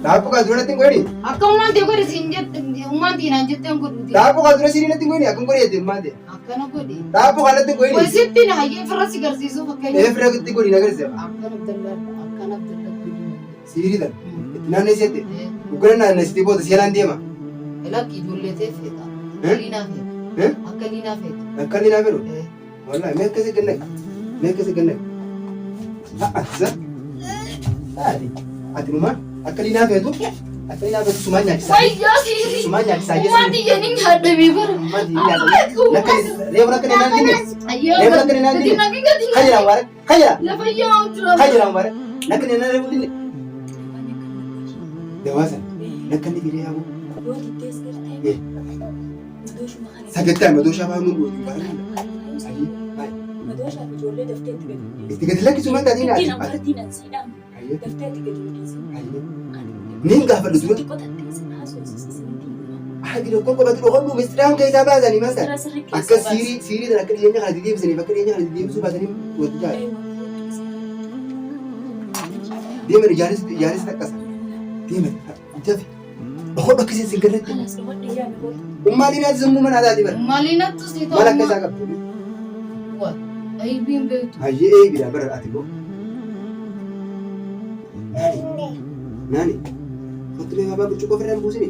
Dhaabbuu kaa dura natti hin godhini. Akka ummaan tee godhi siin jette ummaan tee naan jetteen godhuuti. Dhaabbuu kaa dura sirii natti hin godhini akkam godhi jette ummaan tee. Akkana godhi. Dhaabbuu kaa natti hin Way godhini. sitti na hayyee firra si garsiisuu fakkeenya. Ee fira itti godhi na garsiisa. Akkana Abdallaa akkana Abdallaa godhi. Siirii tan itti naanneessette. Dhukkana naannessitee booda seeraan deema. Lakki ijoollee tee feeta. Akka liinaa feeta. Akka liinaa feeta. Akka liinaa fedhu. Wallahi mee akkasii gannaqi. Mee akkasii gannaqi. Ati sa. Ati ati numaan akka liinaa feetu akka liinaa feetu sumaan nyaachisaa. Wayyaa siirii. Sumaan nyaachisaa jechuun. Ummaan tiyya ni nyaadhamee bara. Ummaan tiyya ni nyaadhamee. Lakka reefu lakka ni naan dinne. Reefu lakka ni naan dinne. Kajiraa waare. Kajiraa. Lafa yaa jira. Kajiraa waare. Lakka ni naan reefu dinne. Dawaa sana lakka ni diree yaaboo. Yoo diddees gartee madooshuma kana. Sagantaa madooshaa baanuu gootu baranuu. Ayyee maali? Madooshaa fi ijoollee daftee itti gadi hin dhiisin. Itti gadi lakkisu maal taatiin Ittiin ati? anfartiin an siidhaan Ayyee daftee itti gadi hin dhiisin. ayyee. Niin gaafadhu dura. Xiqqoo tattee sin haasofsiisi isinitti hima. Ati doktor qofatu dhokodhu mistiraan keessaa baasanii maal Sira taate? sirri Akka keessa baasi. siirii siirii tan akka dhiyeenya kana deebisaniif akka dhiyeenya kana deebisuu baasanii wajji taate. Deeman ijaanis ijaanis taqqasa. Deeman jafi. Dhokodhu akkasiin sin garratti. Kanas dhokodhe yaami kootu. Ummaan inaati sammuu mana taati bara. Maaliin attu si Maal akka isaa qabdu? Aybiin beektu. Hayyee eebidha bara ati boo. Naani. Naani. Kottu mee baabaa burcuqqoo ofirra hin buusini.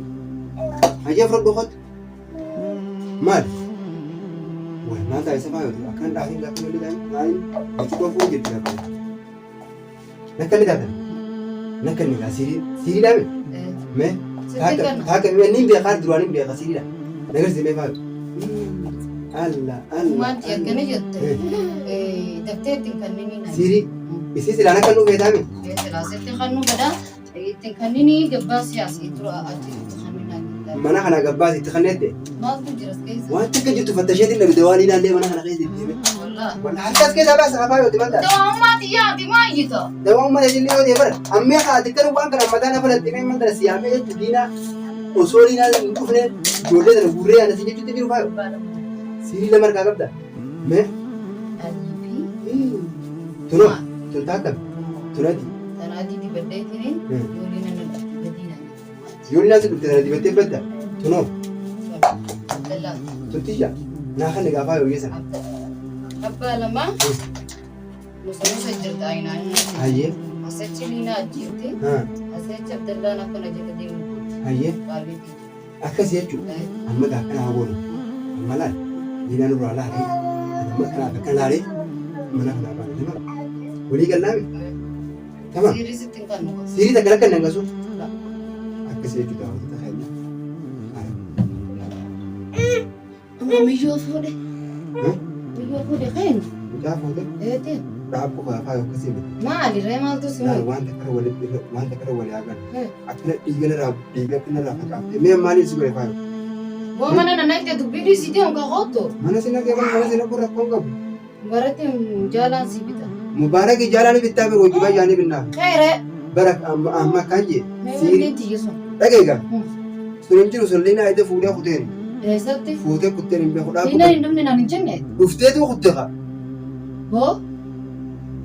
Hayyee fudhadhu kottu. Maal? Wal maal ta'a isa faayoti akkan dhaatiin gaafa ijoollee ta'an maaliin burcuqqoo fuudhu jirti gaafa. Nakka ni taatan. Nakka ni kaa siirii siirii dhaame. Mee taaka taaka mee niin beekaa duraan hin beekaa siirii dha. Nagarsi mee faayu. Allah Allah. Maanti akkana jette daftee ittiin kanniniin. Siirii isii silaan akka nuu feetaame. Silaasitti kannuu fedha. Ittiin kanninii gabbaa siyaasii tura achi itti kanninaa. Mana kana gabbaas itti kanneette. Maaltu jira as keessa? Waan takka jirtu fattasheetiin dhabde waan ilaallee mana kana keessa itti deeme. Wallaahi. Walla harkas keessaa baasa hafaa yooti maal ta'a? Dawaa xiyyaati maa iyyita? Dawaa uummata isillee yoo ta'e bara ammee haati kan waan kana mataa nafa lattee mee mana siyaamee jechuun diinaa osoo diinaa hin dhufne ijoollee sana guurree ana si jechuutti jiru faayu. Siirii lama harkaa qabda. Mee tunoo tun taakkam tun adii. Tan adii dibadheetiin ijoollee nan dhufte badii naan Yoo inni asi dhufte sana dibattee badda. Tunoo tun tiyya naa kan gaafaa yoo sana. Abbaa lamaa musa musa jirta ayinaan. Hayyee. Asachi liinaa ajjeefte. Asachi Abdallaan akkana jedha deemu. Hayyee. Qaaliitii. Akkasii jechuudha. Amma gaa akkana haa goonu. Amma laal. Liinaa nurraa laalee. Amma kanaaf akka laalee mana kanaa baana. Tamam. Walii gallaami. Tamam. Siirii sitti hin kannu. Siirii takka lakka hin hangasu. Akkasii jechuudha wantoota keenya. Amma miyyoo fuudhe. Miyyoo fuudhe keenya. Mucaa fuute Eete. dhaabbuu kaafaa yookiin miti. Maali ree maaltu si Laal mulu? waan takka irra walitti waan takka irra walii agarra. Akkana dhiiga narraa dhiiga akkana irraa facaaftee mee maaliif si godhe faayu? Boo mana na naqxe dubbii dhiisitee honka koottu. Mana si naqee mana si naquu rakkoon qabu. Mubarakti jaalaan si bita. Mubaaraki jaalaan bittaa bira hojii baay'ee binnaa. Khayre. Bara amma amma akkaan jee. Mee wanneen tiyya sun. Dhageega. Sun hin jiru sun liinaa ite fuudhee kuteen. Eessatti? Fuutee kutteen hin beeku dhaabu. Liinaan hin dhufne naan hin jenne. Dhufteetu kutte kaa. Boo.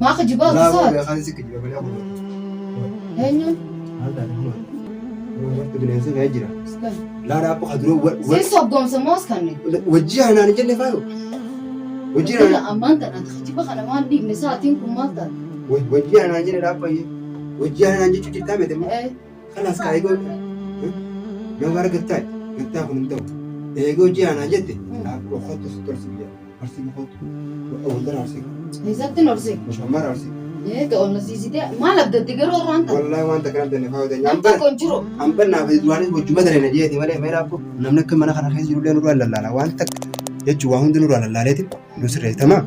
Maa kijibaa Laa saat. beekaan si kijiba malee kutte. Eenyuun? Maal taate kunoo. Wanti bineensa ka'ee jira. Laa dhaabu ka dura Si soggoomsa moos kanne. wajjii anaan hin jenne faayu. Wajjii Wajjii anaan ammaan tana kijiba kana waan dhiibne sa'aatiin kun maal taate? wajjii anaan jenne dhaabbayyee. Wajjii anaan jechuu jirtaa miti immoo. Eh. Kalaas kaa eegoo. Yoo bara gattaa gattaa kun hin ta'u. Eegoo hojii anaan jette dhaabu kottu si tolsi biyya. Arsii kottu. Wantara arsii. Eessatti nolsi? Mushammara arsii. Eega ol nasiisitee maal abdatti garuu irraan tana? Wallahi waan takka namtenne faayu ta'e. Nam tokko hin jiru. Amban naaf duraanis wajjuma daleena jeeti malee mee raabbo namni akka mana kana keessa jirullee nurraa lallaala waan takka jechuun waa hundi nurraa lallaaleeti nu sirreessama.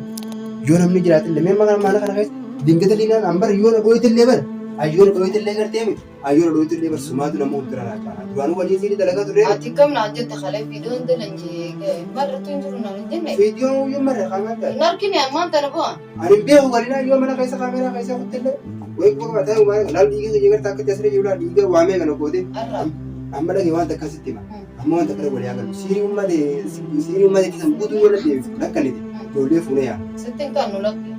Yoo namni jiraatillee mee mana mana kana keessa dingata liinaan ambar yoo na dhooytillee bara ayyoo na dhooytillee gartee miti ayyoo na dhooytillee bar sumaatu nama hundira naa caala duraanuu waliin siidhi dalagaa turre. Ati kam naan jette kalee viidiyoon dalan jee marratu hin jiru naan hin jenne. Viidiyoon yoo marre qaamaan ta'e. Hin argine ammaan tana bu'aa. Ani hin beeku galinaa yoo mana keessa kaameeraa keessa kuttillee wayi kuma ta'e waan laal dhiiga kiyya garta akka tasirra jiru laal dhiiga waamee kana goote Arra. amma dhage waan takka sitti hima amma waan takka walii agalu siirii ummate siirii ummate kisan guutuu yoo deebisu lakkanite ijoollee fuunee yaa Sitti hin kannu lakki.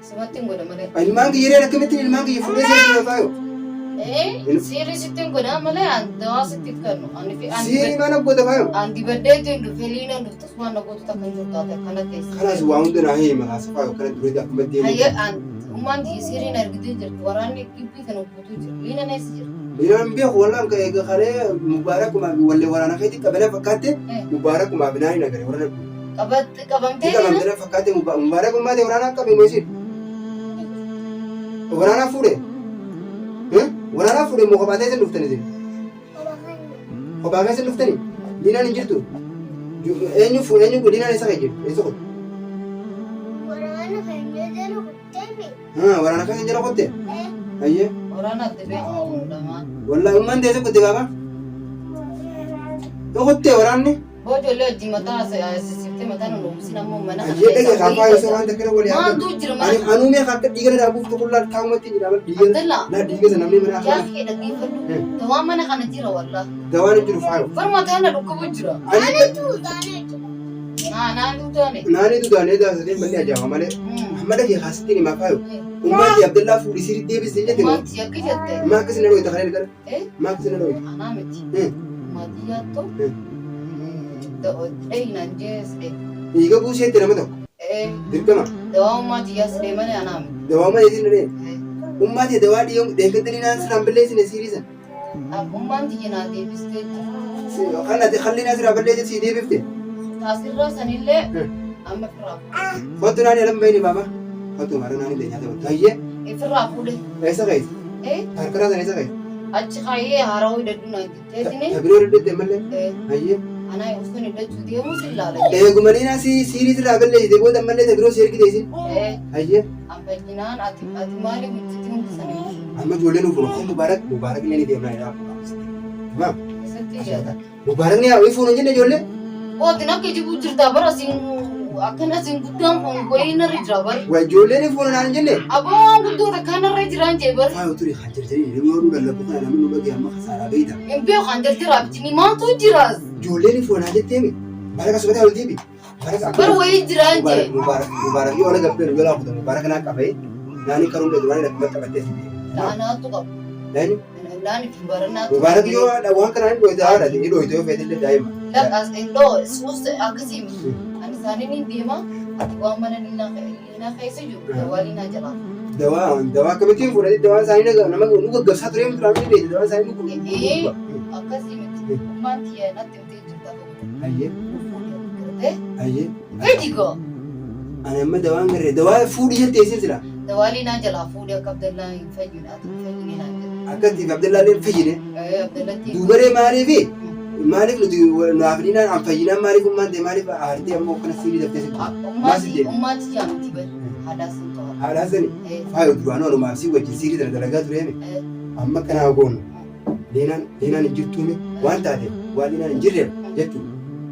Sumatti hin godha malee. ilmaan kiyya reen akkamittiin ilmaan kiyya fuudhee seetii faayo. Siirii sittiin godhaa malee an dawaa sitti hin kennu. Ani fi an Siirii mana goota faayo. An dibadheetiin dhufe liinaan dhuftus waan na gootu takka hin jirtu ati akkana teessee. Kanaas waa hunda naa himi kaasa faayo kana dureeti akkuma deemu. Hayyee an ummaan tiyya siiriin argitee jirti waraanni gibbii kana guutuu jira. Liinaan eessa jira? Liinaan beeku wallaan ka eega kalee mubaarakumaa fi wallee waraana keetti qabana fakkaatte mubaarakumaa fi naani nagare waraana dhufu. Qabatti qabamtee Ti qabamte na fakkaatte mubaarakumaa ta'e waraana qabe moo isin? Waraana fuudhe? Waraana fuudhe moo kophaa teessan dhuftan isin? Kophaa keessa dhuftani? Liinaan hin jirtu? Eenyu fuudhe eenyu liinaan eessa kee jirtu? Eessa kutte? Waraana keenya jala kuttee. Waraana keessa jala kutte? Ayyee. Waraana adda beekamu lamaan. Wallaahi ummaan teessa kutte baaba? Yoo kutte waraanni? Boo ijoollee wajjin mataa sisiftee mataa nu dhugusin ammoo mana kana Ayyee dhage keessa kaafaa wayii yoo waan takkana walii haa Maaltu jira mana Ani kana? anuu mee akka dhiiga na daabuuf tuqullaa taa'umatti jira bar dhiiga Abdalla. laa dhiiga sana namni mana Yaa kana kee dhaggeeffadhu. Dawaan mana kana jira wallah. dawaan hin jiru faayo. Bar mataa na dhukkubu jira. Ani Naa naa duutaane. naanii dudaanee daasatee manni ajaa'iba malee. Amma dhagee kaasittiin himaa faayo. Ummaatti Abdallaa fuudhi sirii deebisee jette moo? Maanti yakki jette. Maa akkasii na dhooyta kana gara? Eh? Maa akkasii na dhooyta? Anaa miti. Maatii yaattu. Dhayinaan jeesde. Dhiiga buuseetti nama tokko. Dirqama. Dawaa ummaatii yaasdee malee anaa miti. Dawaa malee isin dhee. Ummaatti dawaa dhiiga dheekkattanii naan siraan balleessine siirii sana. Ummaan tiyya naa deebistee jirti. Kan ati kalli naa siraa balleessite sii deebifte. Taasirraa sanillee amma firraa Kottu naani alam bayni baaba. Kottu mara naani leenyaa ta'u. Tayyee Firraa fuudhe. eessa keessa? Harkaraa sana eessa keessa? Achi kaayee haarawuu hidhadhu naan jetteetini. Tabiroo hidhatte ammallee. Hayyee. Anaa osoo hidhachuu deemu si ilaala. Eeguma liinaa si siirii sirraa balleessite booda ammallee tabiroo si ergite isin. Hayyee. An fayyinaan ati ati maaliif hojjetti hundi sanii? Amma ijoolleen ufuun kun mubaarak mubaarak ni deemnaa jedhaa. Tamam. Isatti yaada. Mubaarak ni haa ufuun hin jenne ijoollee. Ootin akka jibuu jirtaa bara siin akkana siin guddaan kun wayii narra jira bara. Waa ijoolleen ufuun naan hin jenne. Aboon guddoo takka narra jiraan jee bara. Faayo ture kan jirtanii namni oduu lallabu kana namni nu dhagee amma kasaaraa beeyta. Hin beeku kan jarjara bitini maaltu jiraas. Ijoolleen ufuun naa jetteemi. Baraka subatee ol deebi. Baraka Bara wayii jiraan jee. Mubaarak mubaarak yoo ala gabbee nu jalaa kuta mubaarak naa qabee naani karuun dha duraan akkuma qabattee si deema. Naanaatu qabu. Eenyu? Naani fi baranaatu. Mubaarak yoo waan kanaan hin dhoyte haadha ni dhoyte yoo feetillee daa'ima. Laqqas indoo suus akkasii miti. Ani isaanii ni deema. Ati waan mana liinaa keessa jiru dawaa liinaa jalaa. Dawaa dawaa akkamittiin fuudhanii dawaan isaanii nama nu gaggabsaa turee miti raamni beekte dawaan isaanii nu gurguruu. Akkasii miti. Ummaan tiyya natti himtee jirta. Ayyee Gartee? ayyee. Fedhi goo. Ani amma dawaan garee dawaa fuudhi jettee isin sila. Dawaa liinaa jalaa fuudhee akka Abdallaa hin fayyine ati hin fayyine naan jedhe. Akka itti Abdallaa hin fayyine. Abdallatti. Duubaree maaliifi maaliif nuti naaf liinaan an fayyinaan maaliif ummaan ta'e maaliif aartee ammoo akkana siirii daftee sitti. Maal si deema? Ummaatti jaamti bari. Haadhaa sin to'ata. Haadhaa sani faayo duraanuu anumaaf si wajjin siirii tana dalagaa tureemi. Amma kanaa goonu liinaan liinaan hin jirtuumi waan taateef waan liinaan hin jirreef jechuudha.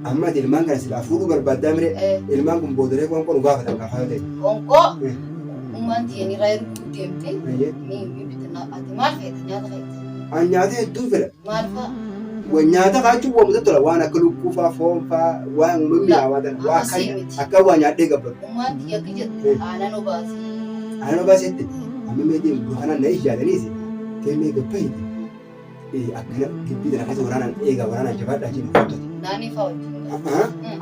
Amma ati ilmaan kana silaa fuudhuu barbaaddaa miree ilmaan kun boodaree qoonqoo nu gaafatan kaa faayo ta'e. Qoonqoo ummaan tiyya ni raayir deemte ni bitina ati maal feeta nyaata feeta. An nyaata hedduu fedha. Maal fa'a? Wa nyaata kaachuun waa mutatti tola waan akka lukkuu faa foon faa waan uumamni mi'aawaa ta'an waa akka akka waa nyaadhee gabbatu. Ummaan tiyya akka jette aanan obaasii. Aanan obaasetti amma mee deemu dura kanaan na ijjaataniisi deemee gabbaayite akkana gibbii tana keessa waraanaan eegaa waraanaan jabaadhaa jedhu kottote. Naanii fa'aa wajjin.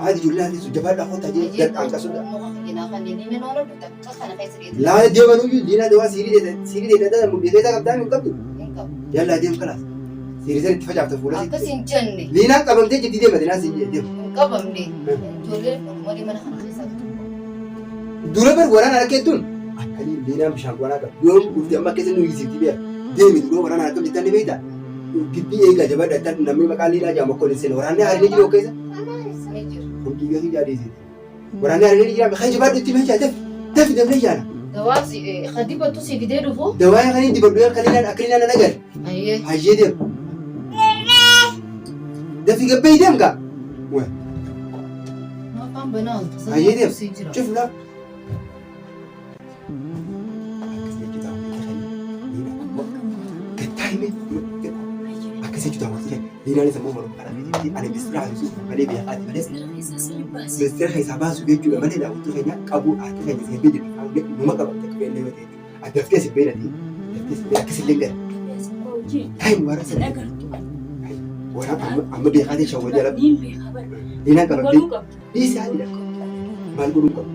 Haati ijoollee haati sun jabaadhaa kottaa jedhu Ayyee gad aanqasudha. muka kiyyanaa kan inni noona takka kana keessa dheetu. Laala deemanuyyuu diinaa dawaa siirii deeta mudhii keessaa qabdaa hin qabdu. Hin qabu. Yallaa deem kalaas. Siirii sana itti facaafta fuula Akkas sitti. hin jenne. Liinaan qabamtee jirti deema dinaa siin jedhe deema. Hin qabamne. Ijoolleen malee mana kana keessaa tokko. Dura bar waraana harkeettuun akkanii liinaan bishaan qoonaa qabdi. Yoo dhufte amma keessa nu hiisifti beeka. Deemi dura waraana harkam jettan ni beekta. Gibbii eegaa jabaadha jettan namni maqaa liinaa jedhamu akka waliin seene waraanni haariin jiru keessa. Ni jira. Kun dhiiga kiyyaa dhiisite. Waraanni haariin jira kan jabaadhu itti meeshaa daf daf dafnee jaana. Dawaa si kadibattu si fidee dhufu. Dawaa kan inni dibadhu akka liinaan akka liinaan nan agarre. Ayyee. Hayyee deem. Dafi gabbee deem kaa. Afaan banaa Hayyee deem. si jira. Cufla. Akkas jechuudha walitti kenna. Gattaa hime. Akkas jechuudha walitti kenna. Liinaanis ammoo morma kana keessatti ani mistira haasisuu malee beekaati malee. Mistira keessaa baasu jechuudha malee daawwattuu keenya qabu harka keenya seebee jiru. Numa qaba takka beellee yoo ta'e. Addaftee si beelati. Addaftee si beela akkasillee gara. hojii Taa'im warra hin sana. agartu. Warra amma beekaa shawwa jala. Niin beekaa bara. Liinaan qabamtee Godhuu qabdu. dhiisi haadha. Maal godhuu qabu?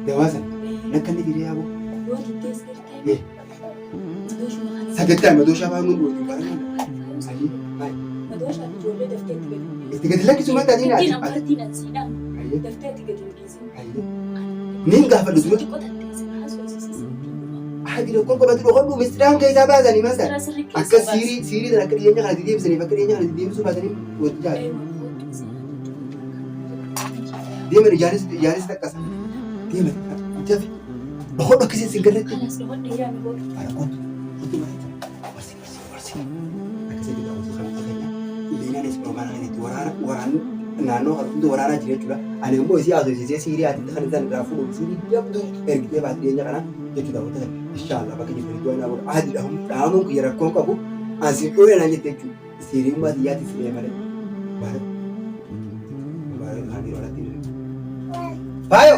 Dawaa sana. Nakka inni diree yaaboo. Yoo diddees gartee madooshuma kana. Sagantaa madooshaa baay'ee nu godhu. Ayyee. Maal? Madooshaa ijoollee daftee itti gadi hin dhiisin. Itti gadi lakkisu maal taatiin Ittiin ati? ammartiin ansiidhaan Ayyee. daftee itti gadi hin dhiisin. Ayyee. Niin gaafadhu dura. Sitti qotattee si haasofsiisee Haati doktor qabatu dhokodhu mistiraan keessaa baasanii maal ta'a? Sira sirri keessa Akka siirii siirii tan akka dhiyeenya kana deebisaniif akka dhiyeenya kana deebisuu baatanii wajji jaali. Deeman ijaanis ijaanis taqqasa. Deeman jafi. Dhokodhu akkasiin sin garratti. Kanas dhokodhe yaami godhu. Bara kottu. Kottu maal ta'a? Warsi warsi warsi. Akkasii jedha hojii kan fakkeenya. Liinaanis mana keessatti waraana waraanni naannoo kan hundi waraanaa jira jechuudha. Ani immoo isii haasofsiisee siirii haatitti kan isaan irraa fuudhu siirii jabduu ergitee baate dhiyeenya kana jechuudha. Wanta kana inshaallah bakka jirtanitti waan dhaabudha. Haati dhaamuun kiyya rakkoon qabu ansi dhooyee naan jette jechuudha. Siirii ummaa xiyyaatti siree malee. Mubaarak. Mubaarak kan yeroo alatti hin Faayo!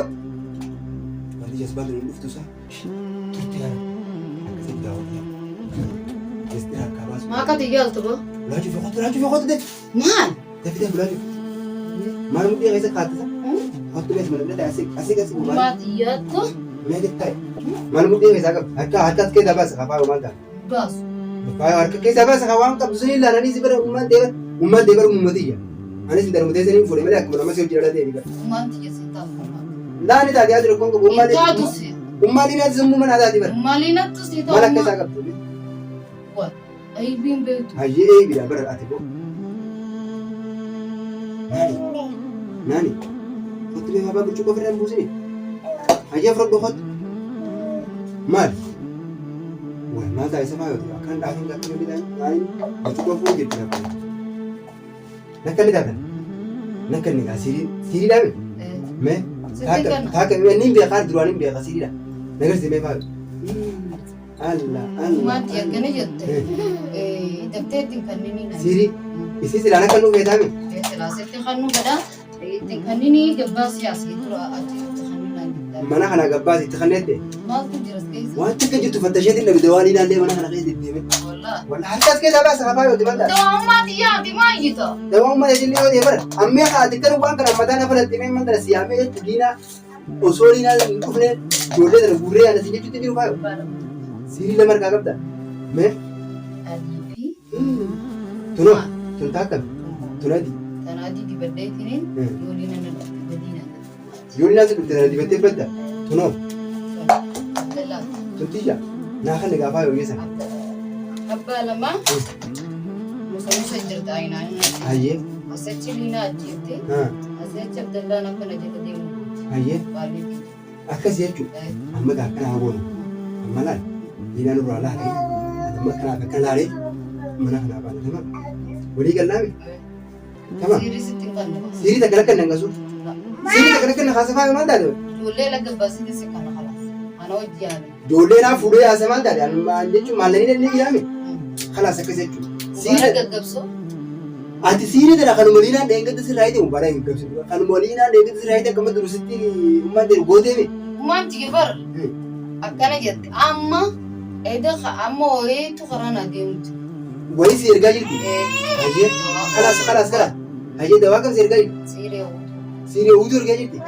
Wanti jazbaan tun hin dhuftu isaa turte yaada. Akkasitti daawwatu. Jastee harkaa baasu. Maa akka xiyyaaltu boo? Laachuu fi kottu laachuu fi kottu defi. Maal? Dafi dafi laachuu. Maal mudhii keessa kaattisa? Kottu bees mana bira asii asii gasi maal Maa xiyyaattu mee taa'e. Maal mudhii keessaa qabdu? Harka harkas keessaa baasa kafaa maal ta'a? baasu. Faayo harka keessaa baasa kan waan qabdu sun ilaalanii si bira ummaan deebar ummaan deebar ummatiyya. Anis hin darmutee saniin fuudhe malee akkuma nama si hojii dhala ta'e bara. Ummaan xiyya si taatu. Laani taate yaa jiru kun qabu ummaan Hin taatu si. ummaan dhiiraati sammuu mana taati bara. Maaliinattu si Maal akka taatu. isaa qabdu? Aybiin beektu. Hayyee eebidha bara ati boo. Naani naani kottu mee baabaa burcuqqoo ofirraa hin buusini. Hayyee fudhadhu kottu. Maal? Wal maal ta'a isa faayatu akkan dhaatiin gaafa inni ta'an maaliin burcuqqoo fuudhu jirti lafa. Nakka inni taatan nakka inni gaa siirii siirii dhaame mee Sitti kenna. taaka inni beekaa duraan hin beekaa siiriidha. Nagarsi mee faayatu. Allah Allah. Ummaan xiyya akkana jette. Daftee ittiin kanniniin. Siirii isii silaan akka nu feetaame. Silaasitti kannu fedha. Ittiin kanninii gabbaa siyaasii tura achi itti kanninaan jetta. Mana kana gabbaas itti kanneette. Maaltu jira as keessa? Wanti akka jirtu fattasheetiin dhabde waan ilaallee mana kana keessa itti deeme. Wallaahi. Walla harkas keessaa baasa kafaa yoo dibalta. Dawaa ummaa xiyyaati maa iyyita? Dawaa ummata isin yoo ta'e bara ammee haati kan waan kana mataa nafa latte mee mandara siyaamee jechu diinaa osoo diinaa hin dhufne ijoollee sana guurree ana si jechuutti jiru faayo. Siirii lama harkaa qabda. Mee Adii fi tunoo tun taakkam tun adii. tan adii dibadheetiniin yoolii nana dhufte badii nana dhufte. Yoo diinaa si dhufte sana dibattee badda tunoo Abdallaa. tun tiyya naa kan gaafaa yoo geessan. Abbaa lamaa musa musa jirta ayinaan. Hayyee Asachi liinaa ajjeefte. Asachi Abdallaan akkana jedha deemu. hayyee Baay'ee. akkas jechuudha. Amma gaa akkana haa goonu. Amma laal diinaa nurraa laalee amma akkanaaf akka laalee mana kanaa baana tamam. Walii gallaame tamam. Siirii sitti hin kannu. Siirii takka lakka nangasu. Siirii takka lakka nakaasa faayo maal taate? Ijoollee laga baasite si kana kalaas. Ana hojii yaale. Ijoollee naa fuudhee yaasa maal taate? Ani maal jechuun maallanii dandee jiraame? Kalaas akkas jechuudha. Waan Siirii gaggabsoo. ati siirii tana kanuma liinaan dheengadda sirraa hidhe bara hin gabsitu. Kanuma liinaan dheengadda sirraa hidhe akkama durusitti ummaan deemu gooteemi. Ummaan tiyya bar akkana jette amma eda amma wayiitu karaa naa deemtu. Wayii si ergaa jirti. Hayyee kalaas kalaas kalaas. Hayyee dawaa kam si ergaa jirti? Siiree utuu. Siirii utuu ergaa jirti?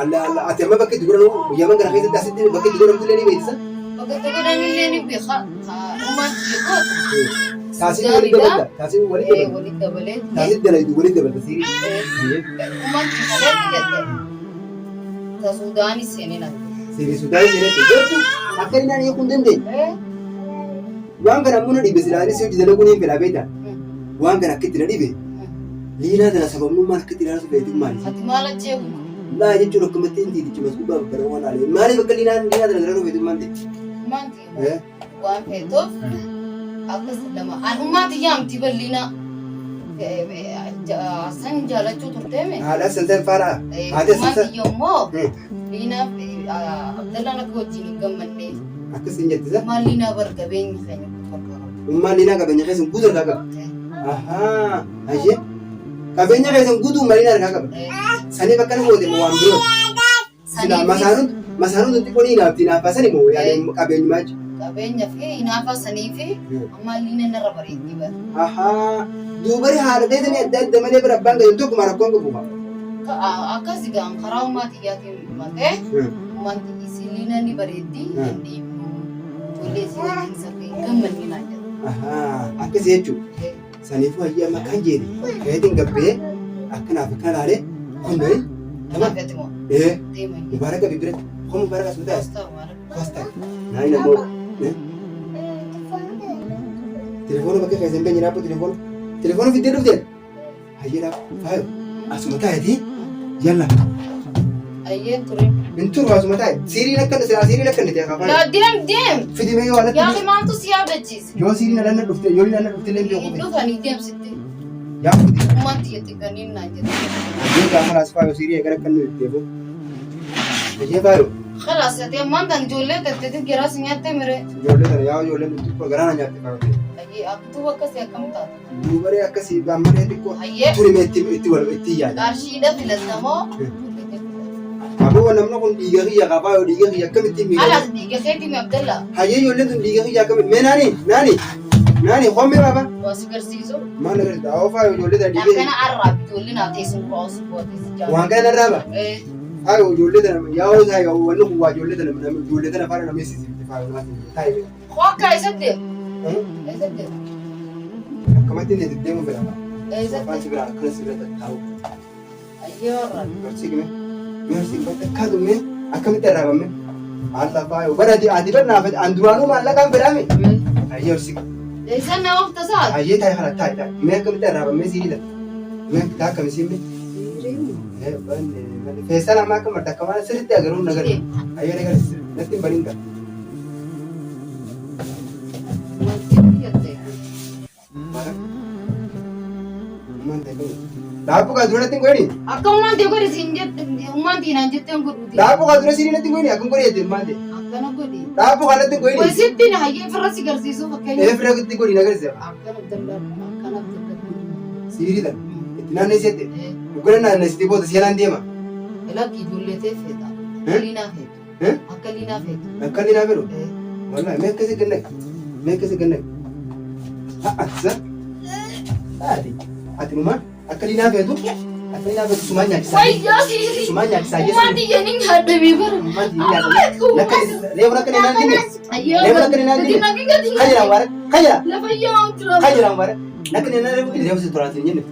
Alla alla ati amma bakka itti godhamu yaman kana keessatti asitti bakka itti godhamtu illee ni beeksisa. Bakka itti godhanillee ni beeka. Ummaan tiyya gootu. Taasiin walitti dabalta. Taasiin walitti dabalta. Walitti dabalee. Taasiin dalaydu walitti dabalta siirii. Hayyee. Ummaan tiyya kaleetti jette. Ta Suudaanis seenee na. Siirii Suudaan seenetti jettu akka inni ani hiikuu hin dandeenye. Waan kana ammoo na dhibe silaanis hojii dalaguu ni fedha beektaa. Waan kana akka itti na dhibe liinaa tana sababnummaan akka itti ilaaltu beektu maali? Ati maal ajjeeku? Laa jechuun akkamatti inni tiitichi masquubaa babbara waan alee. Maaliif akka liinaa liinaa tana dalaguu beektu maal ta'e? Ummaan tiyya waan feetuuf akkas lama. An ummaan tiyya amti bal'ina san jaalachuu turteeme. Haadha sansan faadhaa. Haadha Ummaan sansan. tiyya immoo liinaaf Abdallaan akka wajjin hin gammanne. Akkas hin jettisa. Ummaan liinaa bar qabeenya keenya guutuu harkaa qabdi. Ummaan liinaa qabeenya keessan guutuu harkaa qaba. Ahaa. Hayyee. Qabeenya keessan guutuu ummaan liinaa harkaa qaba. Saniif akkana goote moo waan biroo? Silaa masaanuun masaanuun xiqqoo ni naafti naaffaa sani moo yaani qabeenyumaa jechuudha. Qabeenya fi hinaafa sanii fi amma liina narra bareeddii bara. Ahaa. Duubari haadha teessanii adda adda malee bira abbaan gadi tokkuma rakkoon qabu. Akkas gaan karaa ummaa tiyyaatiin matee ummaan tiyyi liina ni bareeddi hin dhiibnu ijoollee isii wajjin saffee hin gammanne naan jedha. Ahaa. Akkasii jechuudha. Saniifuu hayyee amma kan jeeti. Keetiin gabbee akkanaaf akkana laalee kun bari. Kanaaf ati moo Ee deema inni. mubaaraka bibiratti. Kun mubaaraka sun taas. Koostaa mubaaraka. Koostaa. Naani namoo. Telefoona bakka keessa hin beenye dhaabbu telefoona. Telefoona fiddee dhuftee. Hayyee dhaabbu. Faayo. Asuma taa'eeti. Yalla. Ayyee ture. Hin turu asuma taa'e. Siiriin akka siiriin akka inni ta'e Laa kafaa. deem deem. Fidimee yoo alatti. Yaa maaltu si yaadachiise? Yoo siiriin alanna dhufte yoo alanna dhufte illee Hin beeku. dhufanii deemsitti. Yaa fidi. Ummaan tiyya xiqqaniin naan jedhe. Hayyee gaafa laas faayo siirii eegala akka inni itteefu. Hayyee faayo. Khalaas ati ammaan tan ijoollee tatteetiin garaa si nyaattee mire. Ijoollee tana yaa ijoolleen xixiqqoo garaa na nyaatte faayo. Ayyee akkutuu akkasii akkam taata? Duubaree akkasii gaammaree xiqqoo Ayyee turime itti itti wal itti yaada. qarshiidha filattamoo ijoollee filatta. Aboo namni kun dhiiga kiyya qabaa yoo dhiiga kiyya akkamitti miidha? Khalaas dhiiga keetii mi Abdallaa? Hayyee ijoolleen tun dhiiga kiyya akkamitti? Mee naani naani naani hoomee baaba. Waa si garsiisu. Maal agarsiisa? Awoo faayo ijoollee tana dhiiga Akkana arraa ijoollee naa teessuun kuraa osoo goote si jaalladha. waan kana narraa ba. Eh, Faayo ijoollee tana yaa isaa yaa wanni kun waa ijoollee tana ijoollee tana faana namni sisiifte faayo naaf taa'e. Hokka eessatti deemu? Eessatti deemu? Akkamatti inni deddeemu fedha. Eessatti? Afaan si biraa akkana si bira tattaa'u. Ayyee warra. Barsiifne. Meesii bakka dhume akkamitti arraabame? Alla faayo bara ati ati bar naaf an duraanuu maallaqaan fedhaame. Hayyee horsi. Eessan nama of tasaatu? Hayyee taa'e kana taa'e taa'e. Mee akkamitti arraabame sii hidha? Mee taa akkami siin mee? Feestaan ammaa akka marta akka waan sirriitti agaruun nagar. Hayyee nagar natti hin barin qaba. Daabboo kaa dura natti hin godhini. Akka ummaan ta'e godhi siin jette ummaan tiinaan jetteen godhuuti. Daabboo kaa dura siinii natti hin godhini akkam godhi jette ummaan ta'e. Akkana godhi. Daabboo kaa natti hin godhini. Wasitti na hayyee firra si garsiisuu fakkeenya. Ee firra godhi nagarsiisa. Akkana dallaa akkana dallaa. Siirii tan itti naanneessette. Dhukkuna naannessitee booda seenaan deema. Lakki ijoollee ta'e feeta. Akka liinaa feetu. Akka liinaa feetu. Akka liinaa fedhu. Wallahi mee akkasii gannag. Mee akkasii gannag. Ha'a sa. Ati ati numaan akka liinaa feetu akka liinaa feetu sumaan nyaachisaa. Wayyoo siirii. Sumaan nyaachisaa jechuun. Ummaan xiyya ni nyaadhamee bara. Ummaan xiyya nyaadhamee. Lakka reefu lakka ni naan dinne. Ayyoo. Reefu lakka ni naan dinne. Gadi gadi. Kan jedhamu bare. Kan jedhamu. Lafa yoo jira. Kan jedhamu bare. Lakka ni naan reefu reefu si turaatiin jenne.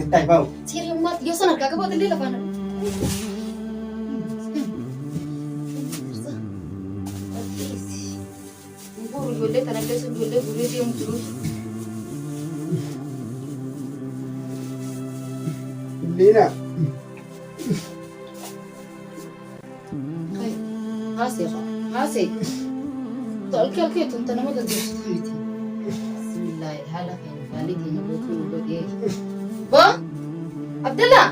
Itti ba'u. Siirii ummaan xiyya sana harkaa qabaate illee lafaan. Guru ijoollee kana keessa ijoollee guree deemu jiru. Liina. Haasee haasee. Tolkee alkee tun nama gaggeessitu miti. Bismillaahi haala keenya haalli keenya guutuu nu godhee. Boo Abdallaa.